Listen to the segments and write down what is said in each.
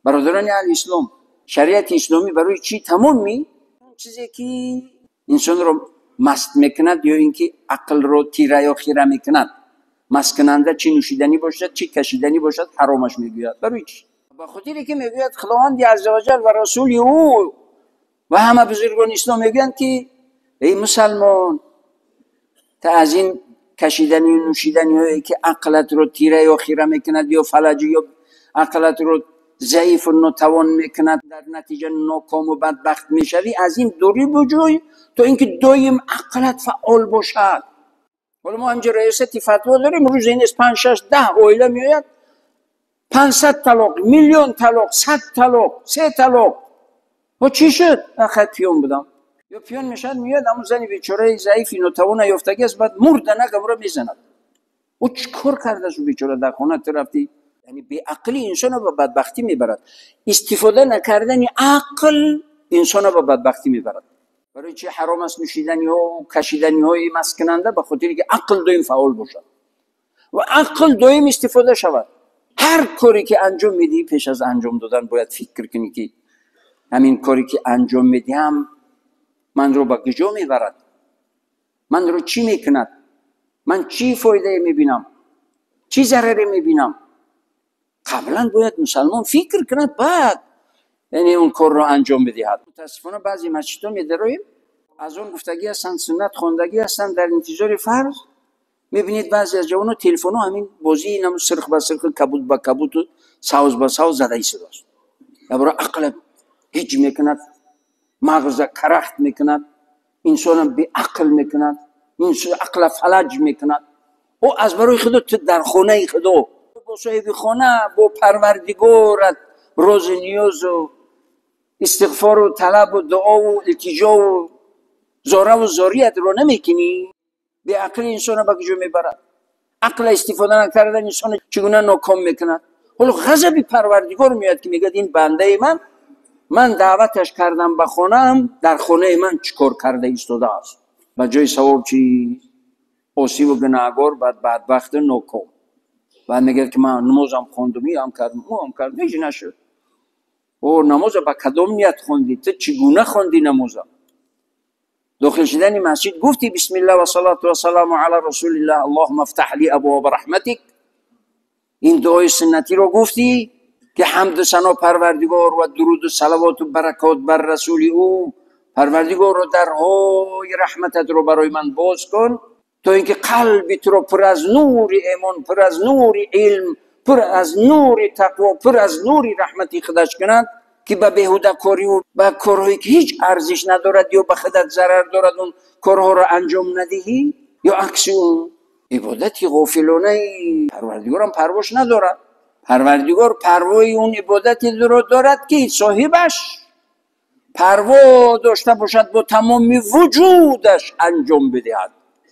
Бародарони аҳли ислом, шариати исломӣ барои чӣ тамоми чизе ки инсонро маст мекунад ё ин ки ақлро тира ё хира мекунад, масткунанда чӣ нӯшиданӣ бошад, чӣ кашиданӣ бошад, ҳаромаш мегӯяд. Барои чӣ? Ба хотире ки мегӯяд Худованди аззаваҷал ва расули ӯ ва ҳама бузургони ислом мегӯянд ки эй мусалмон, та аз ин кашиданию нӯшиданиҳое ки ақлатро тира ё хира мекунад ё фалаҷ ё ақлатро заифу нотавон мекунад, дар натиҷа нокому бадбахт мешавӣ, аз ин дурӣ буҷӯй то ин ки доим ақлат фаъол бошад. Ҳоло мо ҳамҷо раёсати фатво дорем, рӯзе нест 5, 6, 10 оила меояд, 500 талоқ, миллион талоқ, 100 талоқ, 3 талоқ. Ҳо чӣ шуд? Хай пиён будам. Ё пиён мешавад, меояд ҳамун зани бечораи заифи нотавона ёфтагӣ аст, баъд мурда нагамро мезанад. Ӯ чӣ кор кардааст ӯ бечора? Дар хона ту рафтӣ. Яъне беақлӣ инсонро ба бадбахтӣ мебарад. Истифода накардани ақл инсонро ба бадбахтӣ мебарад. Барои чӣ ҳаром аст нӯшиданиҳо, кашиданиҳои масткунанда? Ба хотире ки ақл доим фаъол бошад ва ақл доим истифода шавад. Ҳар коре ки анҷом медиҳӣ, пеш аз анҷом додан бояд фикр кунӣ ки ҳамин коре ки анҷом медиҳам манро ба куҷо мебарад, манро чӣ мекунад, ман чӣ фоидае мебинам, чӣ зараре мебинам. Қаблан бояд мусалмон фикр кунад, баъд яъне он корро анҷом бидиҳад. Мутаассифона баъзе масҷидҳо медароем, азон гуфтагӣ ҳастанд, суннат хондагӣ ҳастанд, дар интизори фарз. Мебинед баъзе аз ҷавонҳо телефонҳо ҳамин бозии нам сирх ба сирх, кабуд ба кабуду савз ба савз зада истодааст. Ябора ақла ҳиҷ мекунад, мағза карахт мекунад, инсона беақл мекунад, ақла фалаҷ мекунад. Ӯ аз барои худо ту дар хонаи худо бо соҳиби хона, бо парвардигорат рози ниёзу истиғфору талабу дуову илтиҷову зораву зориятро намекунӣ. Беақли инсонро ба куҷо мебарад? Ақла истифода накардан инсонро чӣ гуна ноком мекунад? Ҳоло ғазаби парвардигор меояд ки мегӯяд ин бандаи ман, ман даъваташ кардам ба хонаам, дар хонаи ман чӣ кор карда истодааст? Ба ҷои савоб чӣ? Осиву гунаҳгор, баъд бадбахту ноком. Баъд мегӯяд ки ман намозам хондум, иам кардам, ӯам кардам, ҳеҷ нашуд. О, намоза ба кадом ният хондӣ? Ту чӣ гуна хондӣ намоза? Дохил шудани масҷид гуфтӣ бисмиллаҳ ва салату ва саламу ала расулиллаҳ, аллоҳумма фтаҳ ли абвоба раҳматик. Ин дуои суннатиро гуфтӣ ки ҳамду сано парвардигор ва дуруду салавоту баракот бар расули ӯ, парвардигорро дарҳои раҳмататро барои ман боз кун то ин ки қалби туро пур аз нури эмон, пур аз нури илм, пур аз нури тақво, пур аз нури раҳмати худаш кунад ки ба беҳудакориву ба корҳое ки ҳеҷ арзиш надорад ё ба худат зарар дорад он корҳоро анҷом надиҳӣ, ё акси он ибодати ғофилонаи парвардигорам парвош надорад. Парвардигор парвои он ибодатиро дорад ки соҳибаш парво дошта бошад, бо тамоми вуҷудаш анҷом бидиҳад.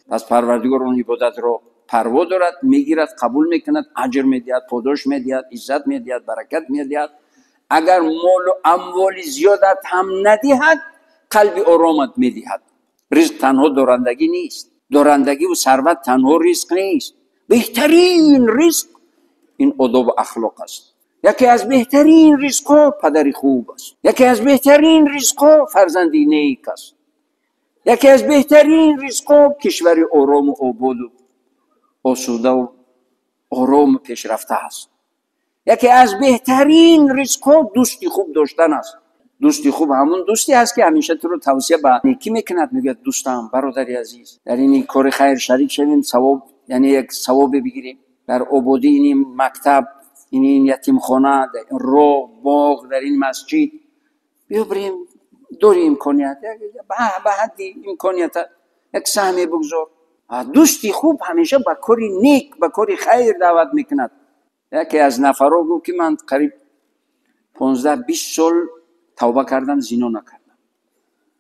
Пас парвардигор он ибодатро парво дорад, мегирад, қабул мекунад, аҷр медиҳад, подош медиҳад, иззат медиҳад, баракат медиҳад. Агар молу амволи зиёдат ҳам надиҳад, қалби оромат медиҳад. Ризқ танҳо дорандагӣ нест, дорандагиву сарват танҳо ризқ нест. Беҳтарин ризқ ин одобу ахлоқ аст. Яке аз беҳтарин ризқҳо падари хуб аст, яке аз беҳтарин ризқҳо фарзанди нек аст, яке аз беҳтарин ризқҳо кишвари орому ободу осудаву орому пешрафта аст, яке аз беҳтарин ризқҳо дӯсти хуб доштан аст. Дӯсти хуб ҳамун дӯсте аст ки ҳамеша туро тавсия ба некӣ мекунад, мегӯяд дӯстам, бародари азиз, дар ин кори хайр шарик шавем, савоб, яъне як савобе бигирем, дар ободии ин мактаб, ин ятимхона, дар ин роҳ, боғ, дар ин масҷид биё бирем, дори имконият, ба ҳадди имконията як саҳме бигзор. Дӯсти хуб ҳамеша ба кори нек, ба кори хайр даъват мекунад. Яке аз нафарҳо гуфт ки ман қариб 15-20 сол тавба кардам, зино накардам,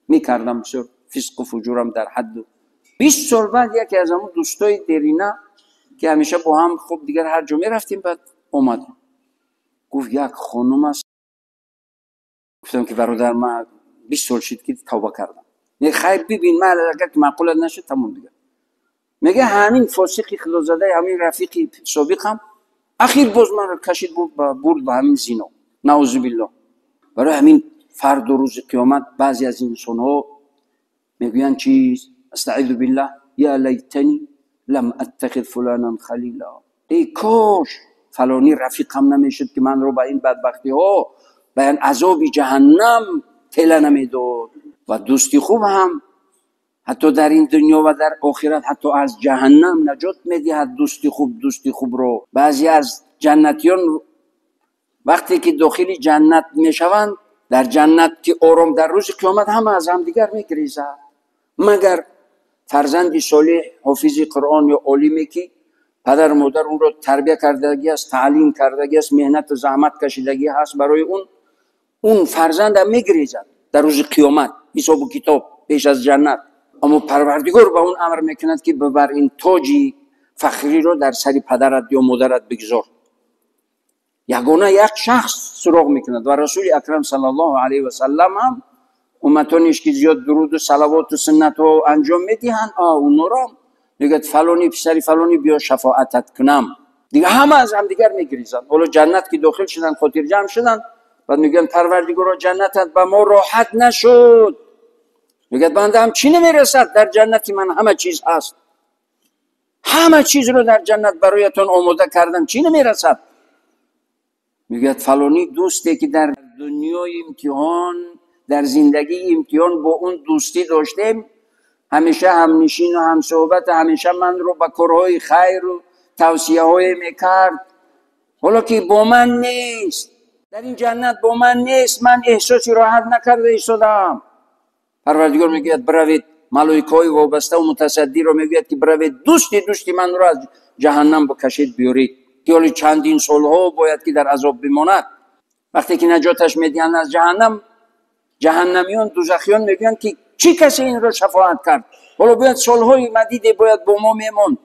мекардам бисёр фисқу фуҷурам дар ҳадду. 20 сол баъд яке аз ҳамун дӯстои дерина ки ҳамеша бо ҳам хуб дигар ҳар ҷо мерафтем, баъд омад, гуфт як хонум аст. Гуфтам ки бародар, ман 20 сол шуд ки тавба кардам. Не, хайр бибин, ман агар ки маъқулат нашуд тамом дигар. Мега ҳамин фосиқи худозадаи ҳамин рафиқи собиқам ахир боз манро кашид, бурд ба ҳамин зино. Наъузу биллоҳ. Барои ҳамин фарду рӯзи қиёмат баъзе аз инсонҳо мегӯянд чиз: астаъизу биллаҳ, я лайтани лам аттахиз фуланан халила. Эй кош фалонӣ рафиқам намешуд, ки манро ба ин бадбахтиҳо, ба ин азоби ҷаҳаннам тела намедод. Ва дӯсти хуб ҳам ҳатто дар ин дунё ва дар охират ҳатто аз ҷаҳаннам наҷот медиҳад дӯсти хуб, дӯсти хубро. Баъзе аз ҷаннатиён вақте ки дохили ҷаннат мешаванд, дар ҷаннат ки ором, дар рӯзи қиёмат ҳама аз ҳамдигар мегрезад, магар фарзанди солеҳ, ҳофизи Қуръон ё олиме, ки падару модар онро тарбия кардагӣ аст, таълим кардагӣ аст, меҳнату заҳмат кашидагӣ ҳаст барои он, он фарзандам мегрезад дар рӯзи қиёмат, ҳисобу китоб пеш аз ҷаннат. Аммо Парвардигор ба он амр мекунад, ки бибар ин тоҷи фахриро дар сари падарат ё модарат бигзор. Ягона як шахс суроғ мекунад. Ва Расули Акрам саллаллоҳу алайҳи васаллам ҳам умматонеш ки зиёд дуруду салавоту суннатҳо анҷом медиҳанд, онҳоро мегӯяд: фалони писари фалони, биё шафоатат кунам. Дига ҳама аз ҳамдигар мегиризанд. Ҳоло ҷаннат ки дохил шуданд, хотирҷамъ шуданд, баъд мегӯянд: Парвардигоро, ҷаннатат ба мо роҳат нашуд. Мегӯяд: бандаам, чӣ намерасад? Дар ҷаннати ман ҳама чиз ҳаст, ҳама чизро дар ҷаннат бароятон омода кардам, чӣ намерасад? Мегӯяд: фалонӣ дӯсте ки дар дунёи имтиҳон, дар зиндагии имтиҳон бо он дӯстӣ доштем, ҳамеша ҳамнишину ҳамсӯҳбат, ҳамеша манро ба корҳои хайру тавсияҳое мекард, ҳоло ки бо ман нест, дар ин ҷаннат бо ман нест, ман эҳсоси роҳат накарда истодаам. Парвардигор мегӯяд: биравед, малоикаҳои вобаставу мутасаддиро мегӯяд, ки биравед, дӯсти дӯсти манро аз ҷаҳаннам бикашед биёред, ки ҳоли чандин солҳо бояд ки дар азоб бимонад. Вақте ки наҷоташ медиҳанд аз ҷаҳаннам, ҷаҳаннамиён, дузахиён мегӯянд, ки чӣ касе инро шафоат кард? Ҳоло бояд солҳои мадиде бояд бо мо мемонд.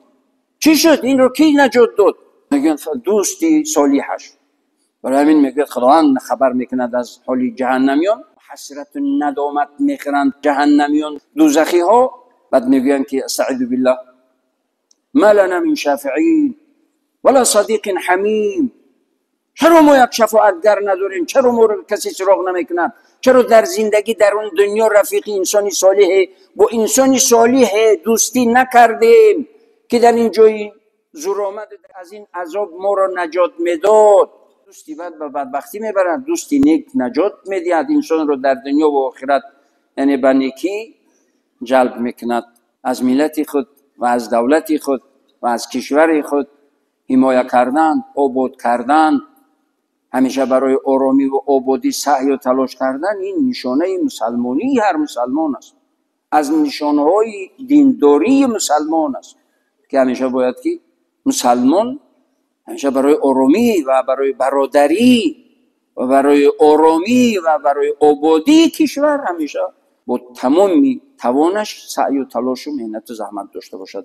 Чӣ шуд? Инро кӣ наҷот дод? Мегӯянд: дӯсти солиҳаш. Барои ҳамин мегӯяд Худованд, хабар мекунад аз ҳоли ҷаҳаннамиён, ҳасрату надомат мехӯранд ҷаҳаннамиён, дузахиҳо. Баъд мегӯянд, ки астаъизу биллаҳ, ма лана мин шафиин вала садиқин ҳамим. Чаро мо як шафоатгар надорем? Чаро моро касе суроғ намекунад? Чаро дар зиндагӣ, дар он дунё рафиқи инсони солиҳе, бо инсони солиҳе дӯстӣ накардем, ки дар ин ҷои зуромад аз ин азоб моро наҷот медод? Дӯсти бад ба бадбахтӣ мебарад, дӯсти нек наҷот медиҳад инсонро дар дунё ва охират, яъне ба некӣ ҷалб мекунад. Аз миллати худ ва аз давлати худ ва аз кишвари худ ҳимоя кардан, обод кардан, ҳамеша барои оромӣ ва ободӣ саъю талош кардан, ин нишонаи мусалмонии ҳар мусалмон аст, аз нишонаҳои диндории мусалмон аст, ки ҳамеша бояд ки мусалмон ҳамеша барои оромӣ ва барои бародарӣ ва барои оромӣ ва барои ободии кишвар ҳамеша бо тамоми тавонаш саъю талошу меҳнату заҳмат дошта бошад.